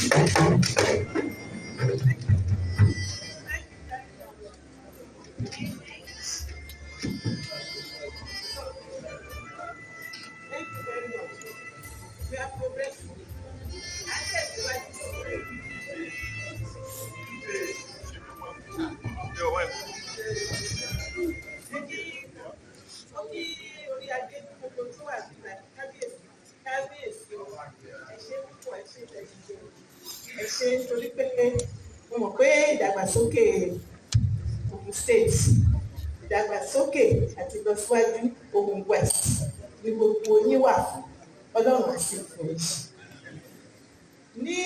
Thank you very much. Thank you very much. We are progressing. À ń tẹ̀síwájú sí i. Mo kí orí adé gbogbo tó wà nígbà, kábíyèsí, kábíyèsí o. Ẹ ṣé púpọ̀, ẹ ṣé tẹ̀síṣe, ẹ ṣé, nítorí pé mo mọ̀ pé ìdàgbàsókè Ogun State, ìdàgbàsókè àti ìlọsíwájú Ogun West ní gbogbo yín wà fún. Ọlọ́run á sì fún yín. Ní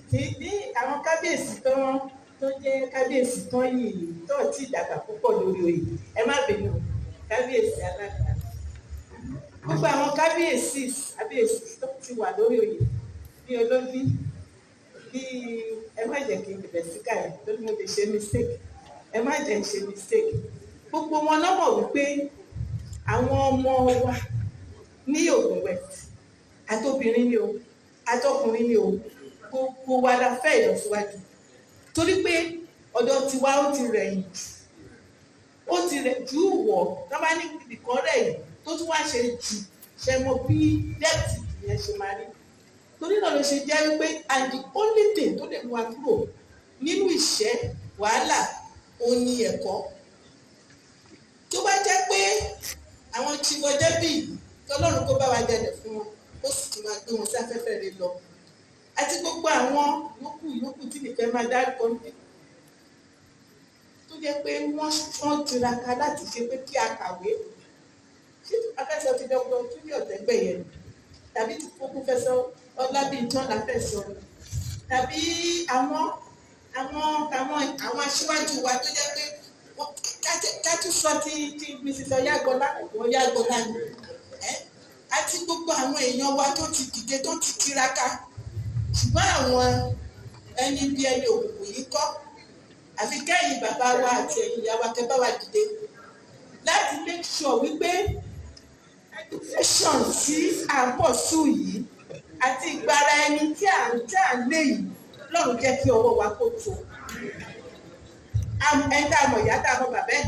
ti ní àwọn kábíyèsí tó jẹ́ kábíyèsí tán yìí tó ti dàgbà púpọ̀ lórí oyè, ẹ má bínú, kábíyèsí alága, gbogbo àwọn kábíyèsí tó ti wà lórí oyè bí olóbí bí, ẹ má jẹ́ kí n bẹ̀rẹ̀ sí káyọ̀ lórí, mo lè ṣe mistake, ẹ má jẹ́ n ṣe mistake. Gbogbo wọn náà mọ̀ wípé àwọn ọmọ wa ní Ògùn West, àtobìnrin ni o, àtọkùnrin ni o, gbogbo wa la fẹ́ ìlọsíwájú, torí pé ọ̀dọ̀ tiwa ó ti rẹ̀yìn jù, ó ti rẹ̀ jù wọ̀. Tó bá ní ibìkan rẹ̀yìn tó tún wá ṣe jù, ṣe mọ bí depth yẹn ṣe máa rí. Torí náà ló ṣe jẹ́ wípé, and the only thing tó lè mú wa kúrò nínú ìṣẹ́, wàhálà, òun ni ẹ̀kọ́. Tó bá jẹ́ pé àwọn chief bíi tọ́lọ́run kó bá wa jẹlẹ̀ fún wọn, ó sì tún máa gbé wọn sí afẹ́fẹ́ rẹ̀ lọ, àti gbogbo àwọn yòókù yòókù tí nìfẹ́ máa dárúkọ níbi tó jẹ́ pé wọ́n tiraka láti ṣe pé kí a kàwé. Ṣé afẹ́sọ ti Dr. Túnjí Ọ̀tẹ́gbẹ̀yẹ tàbí ti Professor Ọlábíntán la fẹ́ sọ, tàbí àwọn aṣíwájú wa tó jẹ́ pé ká tún sọ ti Mrs. Ọ̀yágbọ́lá, Ọ̀yágbọ́lá ni, àti gbogbo àwọn èèyàn wa tó ti dìde, tó ti tiraka. Ṣùgbọ́n àwọn ẹni bí ẹni òkùnkùn yìí kọ́, àfi kẹ́yìn bàbá wa àti ẹ̀yin ìyá wa kẹ́ bá wa dìde láti make sure wípé education tí à ń pọ̀ sùn yìí àti ìgbára ẹni tí à ń lé yìí, lọ́run jẹ́ kí ọwọ́ wa kó tó. Ẹni tá a mọ̀ ìyá, tá a mọ̀ bàbá ẹ̀,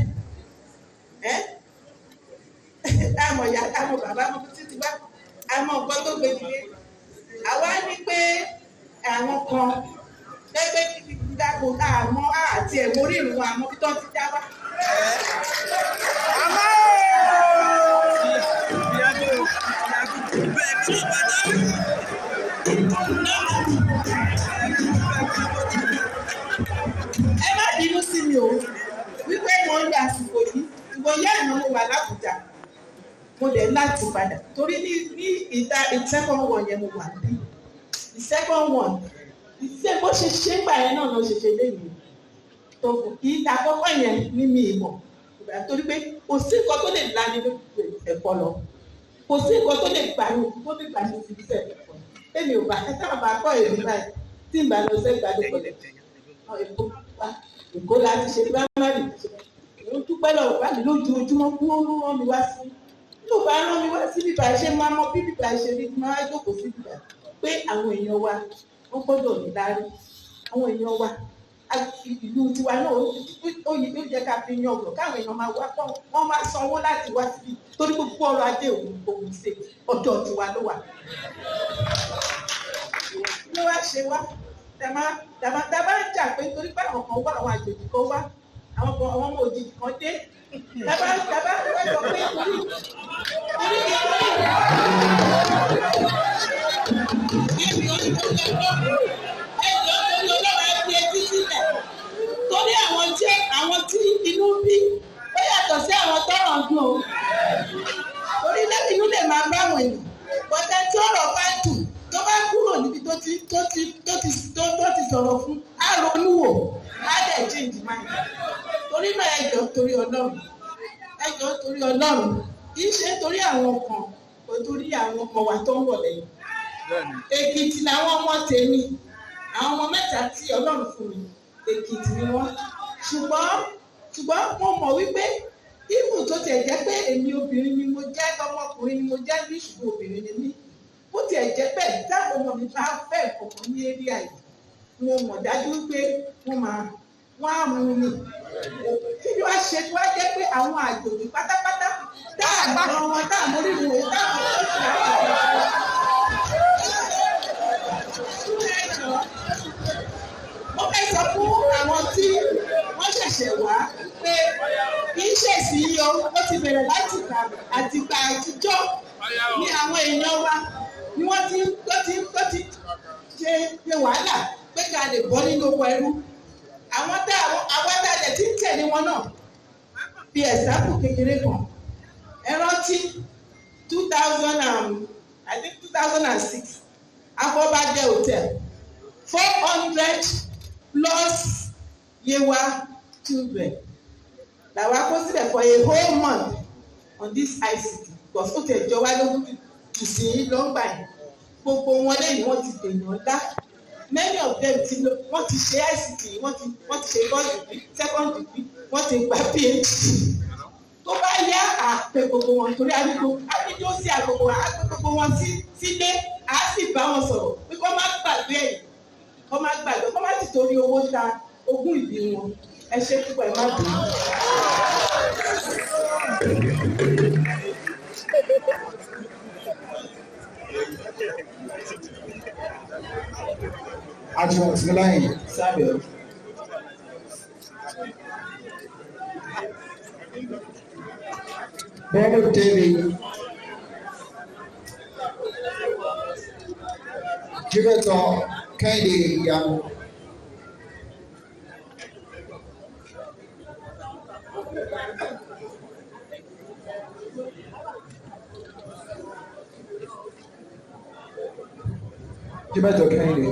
tá a mọ̀ ìyá, tá a mọ̀ bàbá, mọ̀ títí wá, a mọ̀ nǹkan tó gbé dìde. Àwa ní pé àwọn kan lẹ́gbẹ́ dáko àmọ́ àti ẹ̀mọ́ orírun àmọ́ bí tó ti dá wá. Ẹ má bínú sí mi o wípé mo ń lo àsìkò yìí. Ìwòye àná mo wà lábùjá, mo dẹ̀ láti padà torí ní ìta. Second one yẹn mo wà níbí, the second one, ṣé bó ṣe ṣe ń gbà yẹn náà ló ṣe ṣe léyìí tó kù. Ìta àkọ́kọ́ yẹn ní mi ìmọ̀ torí pé kò sí nǹkan tó lè lani lójú ẹ̀kọ́ lọ, kò sí nǹkan tó lè gbà ní tó lè gbà ní ibi tẹ̀ ẹ̀kọ́. Èmi ò bá ẹ sábà bá kọ́ èmi báyìí tí ń bá lọ sẹ́gbàdo pẹ̀lú Èkó, Èkó láti ṣe primary. Mo dúpẹ́ lọ́wọ́ bá mi lójoojúmọ́ kí wọ́n rán mi wá sí, tó bá rán mi wá sí bíbá, ṣe máa mọ bí bíbá ṣe rí, máa jókòó sí bíbá pé àwọn èèyàn wa wọ́n gbọ́dọ̀ ní láárí. Àwọn èèyàn wa, ìlú tiwa náà ó yẹ ká fi yan ọ̀gbọ̀n káwọn èèyàn máa wá pọ̀, wọ́n máa sanwó láti wá síbi, torí gbogbo ọrọ̀ ajé Ògùn ṣe ọ̀dọ̀ tiwa ló wà. Ló wá ṣe wá tàbá tàbá tàbá ń jà pé torí pé àwọn kan wá, àwọn àjòjì kan wá, àwọn kan, àwọn ọmọ òjijì kan dé, tàbá tàbá wá sọ pé torí torí torí ẹbí ẹjọ́ torí Ọlọ́run, ẹ fi etí sílẹ̀, torí àwọn tí inú bí ó yàtọ̀ sí àwọn tọ́rọ̀ ń dùn o, torí inú lè máa bá àwọn èèyàn bọ́tẹ́ tí ọ̀rọ̀ bá dùn, tó bá kúrò níbi tó ti sọ̀rọ̀ fún, á ronú wò, á dẹ̀ change mind. Torí náà, ẹ jọ̀ọ́, torí Ọlọ́run, ẹ jọ̀ọ́, torí Ọlọ́run, kì í ṣe torí àwọn kan kò, torí àwọn ọmọ wa tó ń bọ̀ lẹ́yìn. Èkìtì làwọn ọmọ tèmi, àwọn ọmọ mẹ́ta tí Ọlọ́run fún mi, Èkìtì ni wọ́n. Ṣùgbọ́n mo mọ̀ wípé ibù tó tiẹ̀ jẹ́ pé èmi obìnrin ni mo jẹ́, ọmọkùnrin ni mo jẹ́ bí, ṣùgbọ́n obìnrin ni mí. Bó tiẹ̀ jẹ́ bẹ́ẹ̀, táwọn ọmọ mi bá fẹ́ kọ̀ọ̀kan ní area yìí, mo mọ̀ dájú pé wọ́n máa wọ́n á mú mi. Kí ni wàá ṣe wá jẹ́ pé àwọn àjòjì pátápátá tá a gbọ́ wọn, tá a mórí ìwé, tá a mọ̀ tó ṣe àwọn. Mo fẹ́ sọ fún àwọn tí wọ́n ṣẹ̀ṣẹ̀ wá pé kì í ṣèṣì yìí o, ó ti bẹ̀rẹ̀ láti ìgbà àtìgbà àtijọ́ ní àwọn èèyàn wa ni wọ́n ti tó ti ṣe wàhálà pé ká lè bọ́ nínú oko ẹrú. Àwọn tá àwọn tá a lè ti ń tẹ̀lé wọn náà fi example kékeré kan. Ẹ rántí two thousand and I think 2006, Afọbajẹ Hotel, 400 plus Yewa children làwa kó síbẹ̀ for a whole month on this ICT, because ó tẹ̀ jọ wá lógún jù sí lọ́ngbà yẹn. Gbogbo wọn lẹ́yìn wọ́n ti dènà ńlá. Many of them ti lo, wọ́n ti ṣe ICT, wọ́n ti ṣe first degree, second degree, wọ́n ti gba PhD. Tó bá yá, àpè gbogbo wọn torí arúgbó àbíjó sí àgbogbo, àpè gbogbo wọn sí sílé, à á sì bá wọn sọ̀rọ̀ pé kó má gbàgbé ẹ̀yìn, kó má gbàgbé, kó má sì torí owó ta ogún ìbí wọn. Ẹ ṣe púpọ̀, ẹ má bínú. Ajuwon Timileyin Samuel. Bernard David. Jibeto Kehinde Iyanu. Jibeto Kehinde.